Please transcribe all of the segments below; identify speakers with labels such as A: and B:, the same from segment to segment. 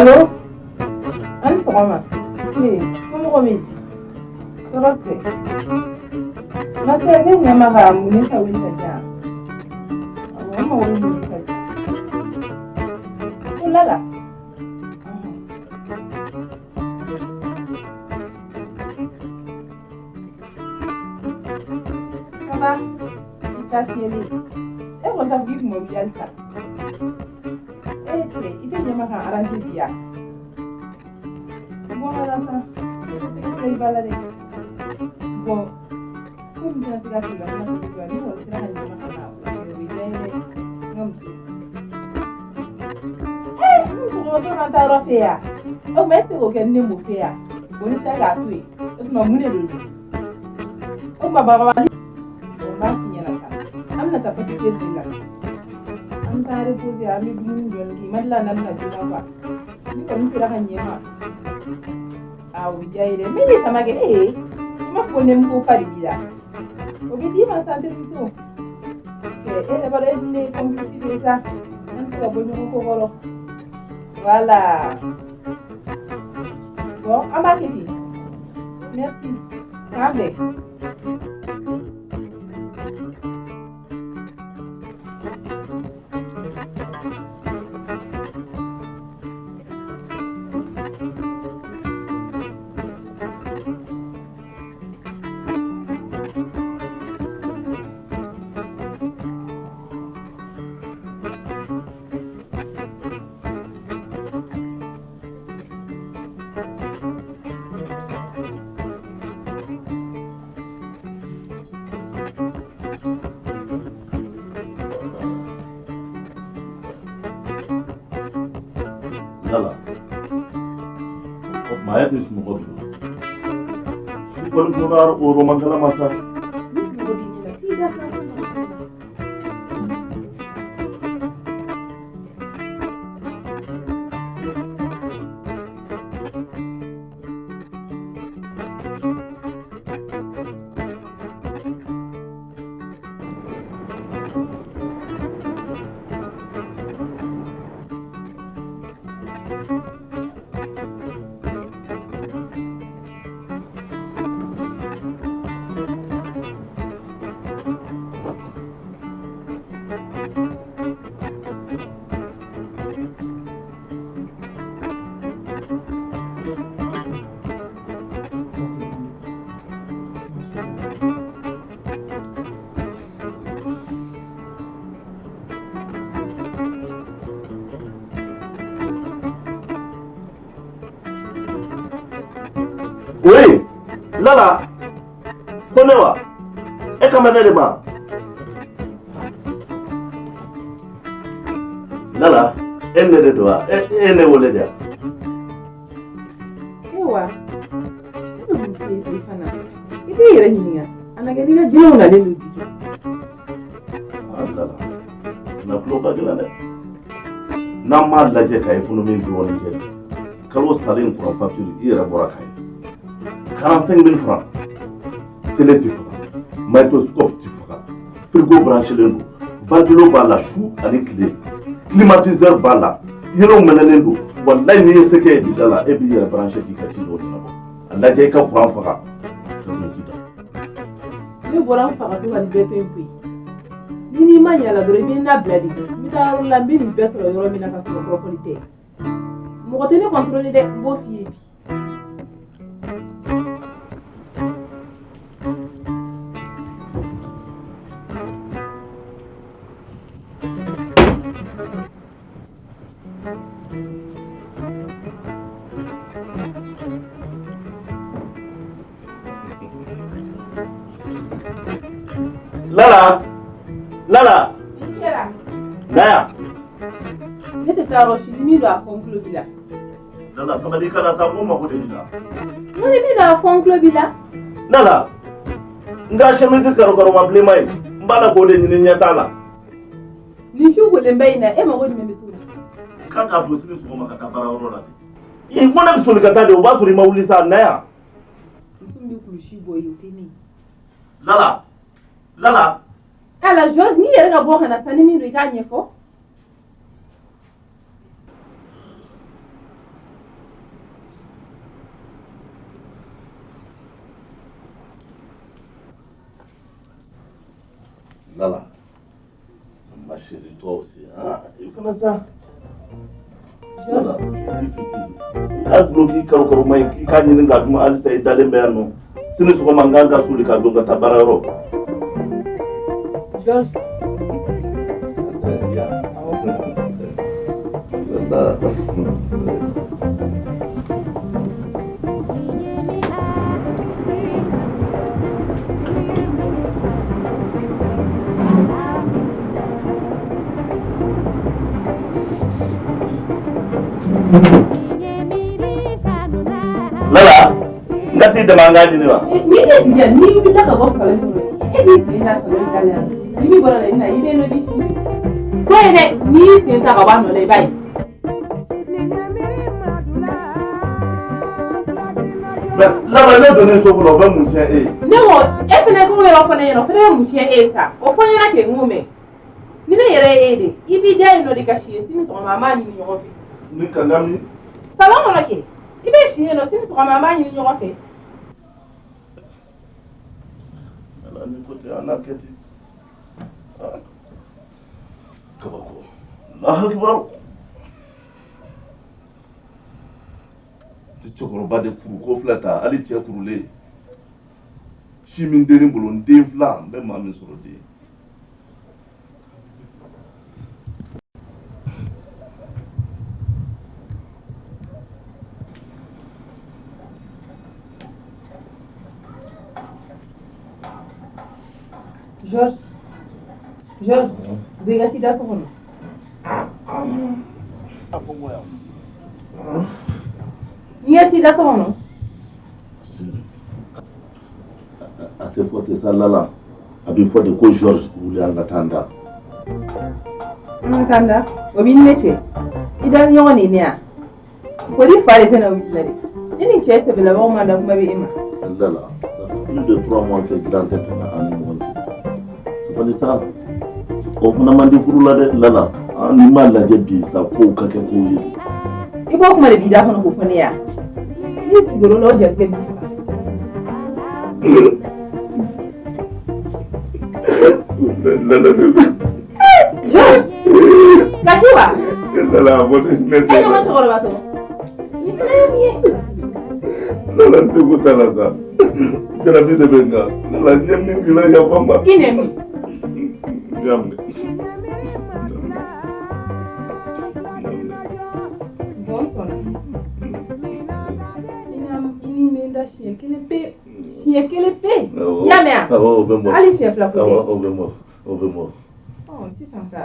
A: Allo? A ni sɔgɔma. Ee, somɔgɔw bɛ di? Tɔɔrɔ tɛ. Ma sœur, ne ɲɛ ma ka Munisa wele ka di yan. Awɔ, n mago bɛ Munisa la. Ko Lala. Ça va? I ta fiyɛli. E kɔni t'a fɔ k'i kun ma wuli halisa. E cɛ, i tɛ ɲɛ ma ka arranger bi yan. Bɔ ka na sa. I b'a la dɛ. Bon, komi tɛna se ka segin ka na sigi ne kɔni sera ka ɲɛ ma ka na o bɛ diya n ye dɛ. N ka muso. Ee, n musokɔrɔba ma taa yɔrɔ fɛ yan. O tuma e tɛ se k'o kɛ ni ne m'o fɛ yan. Bon, ne tɛ k'a to yen. O tuma mun de don? O tuma bagabali. Bon, n b'a f'i ɲɛna sa. An bɛna taa pâtisserie de la. An bɛ taa reposer, an bɛ dumuni dɔɔni kɛ. I ma deli a na bɛna joona quoi. Ni kɔni sera ka ɲɛ ma. Aa, o bɛ diya n ye dɛ. Min ye sama kɛ, ee, i ma fɔ ko nɛmuko fa de b'i la. O bɛ d'i ma sa, terimuso. Cɛ, e yɛrɛ b'a dɔn e ni ne ye complice de ye sa. An tɛ se ka bɔ ɲɔgɔn kɔ kɔrɔ. Voilà. Bon, an b'a kɛ ten. Merci. K'an bɛn.
B: Lala, o tuma e tɛ sunɔgɔ bi su kɔni kora o romankala ma sa.
A: Ni sunɔgɔ b'i ɲɛ la, t'i da sa.
B: Oui, Lala, ko ne wa? E kan bɛ ne de ma? Lala, e ne de don wa? E ne wele de wa?
A: Ayiwa, ne bɛ mun f'i ye fana? I t'i yɛrɛ ɲininka. A na kɛ n'i ka jinɛw nalen don bi.
B: Ah, Lala, nafolo ka gɛlɛn dɛ. N'an m'a lajɛ ka économie dɔɔnin kɛ, kalo salen kuran facture i yɛrɛ bɔra k'a ye. 45 000 francs. Télé tɛ faga, microscope tɛ faga, frigo branchelen don, ventilo b'a la su ani tile, climatiseur b'a la, yelenw mɛnɛnen don. Walayi n'i ye se kɛ ye bi da la, e b'i yɛrɛ branché k'i ka ci dɔw ɲɛnabɔ. A lajɛ i ka kuran faga ka dulɔki da.
A: Ne bɔra n fa ka so ka nin bɛɛ to yen koyi. Ni n'i ma ɲɛ la dɔrɔn i bɛ n labila de. N bɛ taa yɔrɔ la n bɛ nin bɛɛ sɔrɔ yɔrɔ min na ka sɔrɔ kɔrɔfɔli tɛ. Mɔgɔ tɛ ne contrôler dɛ, n b'o f'i ye bi.
B: Lala, Lala.
A: Mun kɛra?
B: Na yan.
A: Ne tɛ taa yɔrɔ si ni min don a fɔ n tulo b'i la.
B: Lala, sabali i kana taa ko mago de b'i la.
A: N ko ni min don a fɔ n tulo b'i la.
B: Lala, n ka chemise karɔkarɔma bilenman in, n b'a la k'o de ɲini ɲɛ t'a la.
A: Nin su kolenba in na e mago jumɛn bɛ s'o la?
B: N kan k'a don sini sɔgɔma ka taa baarayɔrɔ la de. I ko ne bɛ soli ka taa de, o b'a sɔrɔ i ma wuli sa, na yan.
A: Muso min bɛ kulusi bɔ i ye o tɛ ne ye.
B: Lala, Lala.
A: Ala Georges, n'i yɛrɛ ka bɔ ka na sa ni min don i k'a ɲɛfɔ.
B: Lala, ma chérie, toi aussi, hein? I fana sa. Lala, c'est difficile. I ka duloki karo ma ɲi, k'i k'a ɲini k'a dun halisa i dalen bɛ yan nɔ. Sini sɔgɔma n kan ka soli ka don ka taa baarayɔrɔ.
A: Georges.
B: Ya. Lala. Lala, n ka t'i dɛmɛ an k'a ɲini wa?
A: Ni ne diya n'i wulila ka bɔ salon kɔnɔ, e b'i sen da salon da la, ni min bɔra la i bɛna i bɛ nɔ di ko ye dɛ, n'i y'i sen ta ka bɔ a nɔ la i b'a ye.
B: Mais Lala, ne donnen so kɔnɔ, o bɛ mun tiɲɛ e ye?
A: Ne ko e fana k'o yɔrɔ fana ɲɛna, o fana bɛ mun tiɲɛ e ye sa? O fɔ n ɲɛna kɛ n k'o mɛn. Ni ne yɛrɛ ye e de, i b'i da yen nɔ de ka si yen, sini sɔgɔma an b'a ɲini ɲɔgɔn fɛ.
B: Ni kanga min?
A: Salon kɔnɔ kɛ, i bɛ si yen nɔ, sini sɔgɔma an b'a ɲini ɲɔgɔn fɛ.
B: Lala, ni ko ten, an n'a kɛ ten. Kabako. Allahu akbar. Ni cɛkɔrɔba de kuru ko filɛ ta, hali cɛ kurulen. Si min tɛ ne bolo, n den fila, n bɛ maa min sɔrɔ den.
A: Georges, Georges, don i ka t'i da so kɔnɔ. N'i ka t'i da so kɔnɔ.
B: A tɛ fɔ ten sa Lala, a bɛ fɔ de ko Georges, wuli an ka taa an da.
A: An ka taa an da, o b'i ni ne cɛ. I da ni ɲɔgɔn de ye ne ya. Kori fa de tɛna wuli la dɛ. Ne ni cɛ sɛbɛlamaw ma da kuma bɛ e ma.
B: Lala, ça fait plus de 3 mois que dilan tɛ tɛmɛ an ni ɲɔgɔn cɛ. Sabali sa, o fana man di furu la dɛ Lala. An ni m'a lajɛ bi sa, kow ka kɛ kow ye.
A: I b'o kuma de b'i da kɔnɔ k'o fɔ ne ya. N'i sigir'o la, o jatigɛ b'i faga.
B: Lala,
A: Kasi wa?
B: Lala, a fɔ ne
A: E
B: tɛ.
A: ɲɔgɔn cɛkɔrɔba tɔ. Nin fana ye mun ye?
B: Lala, seko t'a la sa. Jarabi de bɛ n kan. Lala, n ye min k'i la, yafa n ma.
A: I nɛ min?
B: N y'a minɛ.
A: Bon, n sɔnna. I ni n bɛ n da siɲɛ kelen pe. Siɲɛ kelen pe. I y'a mɛn wa?
B: Awɔ, o bɛ n bɔ.
A: Hali siɲɛ fila ko tɛ.
B: Awɔ, o bɛ n bɔ. O bɛ n bɔ.
A: Ɔ sisan sa,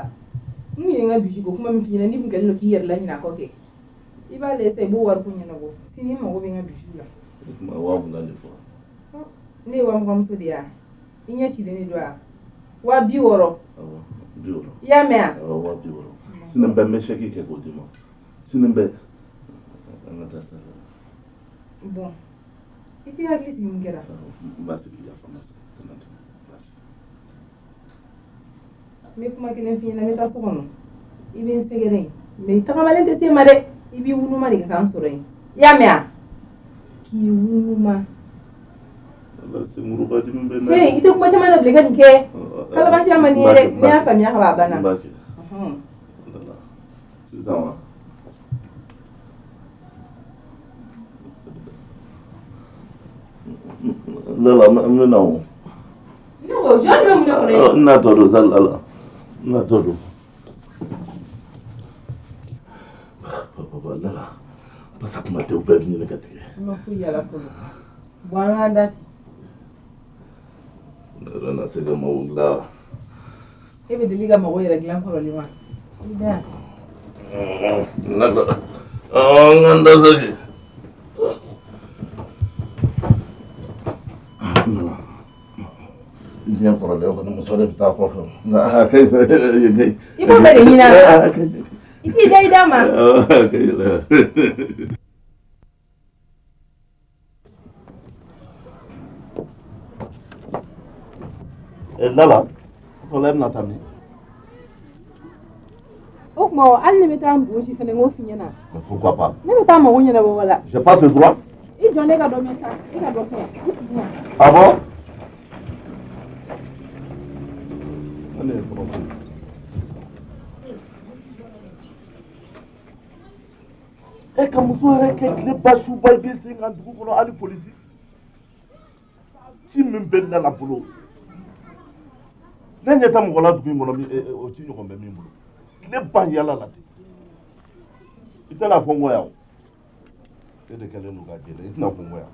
A: n kun ye n ka bisi ko kuma min f'i ɲɛna, n'i kun kɛlen don k'i yɛrɛ laɲinɛ a kɔ kɛ. I b'a lajɛ sisan, i b'o wariko ɲɛnabɔ. Sini n mago bɛ n ka bisiw la.
B: O tuma 20,000 de fɔ.
A: Ne ye 20,000 muso de ye wa? I ɲɛ cilen de don wa? 60,000.
B: Awɔ, 60.
A: I y'a mɛn wa?
B: Awɔ, 60,000. Sini bɛɛ n bɛ chèque kɛ k'o d'i ma. Sini bɛɛ. An ka taa sa.
A: Bon, i t'i hakili sigi mun kɛra?
B: N b'a sigi, yafa n ma sa. Kana tɛmɛ. N b'a sigi.
A: N bɛ kuma kelen f'i ɲɛna, n bɛ taa so kɔnɔ. I bɛ n sɛgɛrɛ yen. Mais i tagamalen tɛ se ma dɛ. I b'i wunuma de ka taa n sɔrɔ yen. I y'a mɛn wa? K'i wunuma.
B: Ala, senkuruba dimi bɛ n na.
A: Hey, i tɛ kuma caman na bilen, i ka nin kɛ. Kalabanciya man di n ye dɛ. Ne y'a faamuya ka ban, a banna.
B: N b'a kɛ. Lala, sisan wa? Lala, n bɛ na o.
A: Ne ko Georges bɛ mun de kɔnɔ yen?
B: N natɔ don sa Lala. N natɔ don. Papa, Lala, basa kuma tɛ, u bɛɛ bɛ ɲini ka tigɛ.
A: N ma foyi yala fɔlɔ. Bon, an k'an da ten.
B: Ne yɛrɛ na se ka mago dilan.
A: E bɛ deli ka mago yɛrɛ dilan kɔrɔlen wa? I da yan.
B: Lala, n ka n da sa kɛ. Lala, diɲɛ kɔrɔlen kɔni, muso de bɛ taa kɔfɛ. Nka a ka ɲi sa, yen ka ɲi.
A: I b'o bɛɛ de ɲini a la.
B: A ka ɲi.
A: I t'i da i da ma.
B: A ka ɲi la. Lala, tɔla e bɛna taa min?
A: O tuma hali ne bɛ taa npogo si fɛnɛ, n k'o f'i ɲɛna.
B: Mais pourquoi pas?
A: Ne bɛ taa mago ɲɛnabɔ wala.
B: J'ai pas ce droit.
A: I jɔ ne ka dɔ mɛn sa, i ka dɔ kɛ yan. I sigi yan.
B: Ah bon? Ne ye kabako ye. E ka muso yɛrɛ kɛ tile ba suba i b'i sen kan dugu kɔnɔ hali polisi. Ci min bɛ ne la bolo. Ne ɲɛ tɛ mɔgɔ la dugu in kɔnɔ o ci ɲɔgɔn bɛ min bolo. Tile ban yala la ten. I tɛna fɔ n kɔ yan o. E de kɛlen don k'a jɛnɛ i tɛna fɔ n kɔ yan.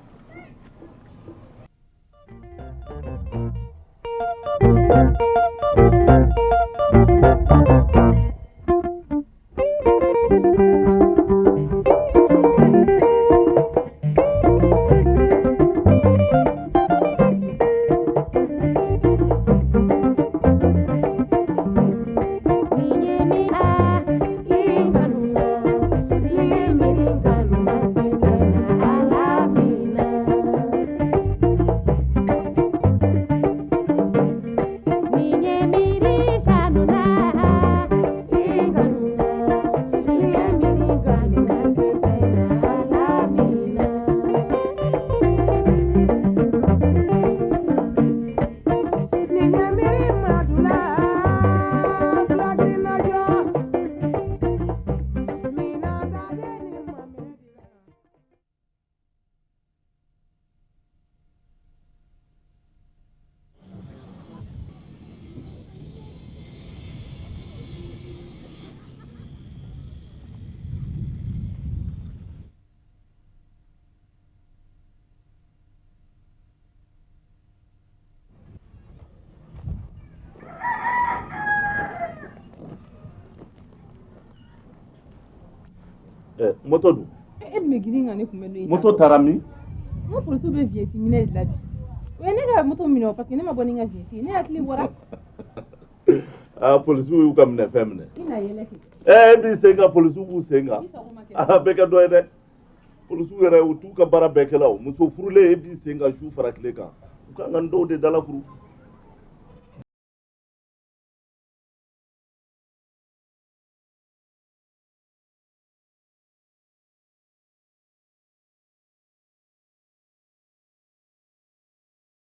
B: Moto dun?
A: E dun bɛ girin ka ne kunbɛn n'o ye.
B: Moto taara min?
A: N ko polisiw bɛ viɲɛti minɛ de la bi. O ye ne ka moto minɛ o parce que ne ma bɔ ni n ka viɲɛti ye, ne hakili bɔra.
B: Aa polisiw y'u ka minɛfɛn minɛ.
A: I na yɛlɛ kɛ.
B: E b'i sen kan polisiw b'u sen kan.
A: I sago ma kɛ.
B: A bɛɛ kɛ dɔ ye dɛ. Polisiw yɛrɛ u t'u ka baara bɛɛ kɛla o. Muso furulen e b'i sen kan su fara tile kan. U kan ka n dɔw de dalakuru.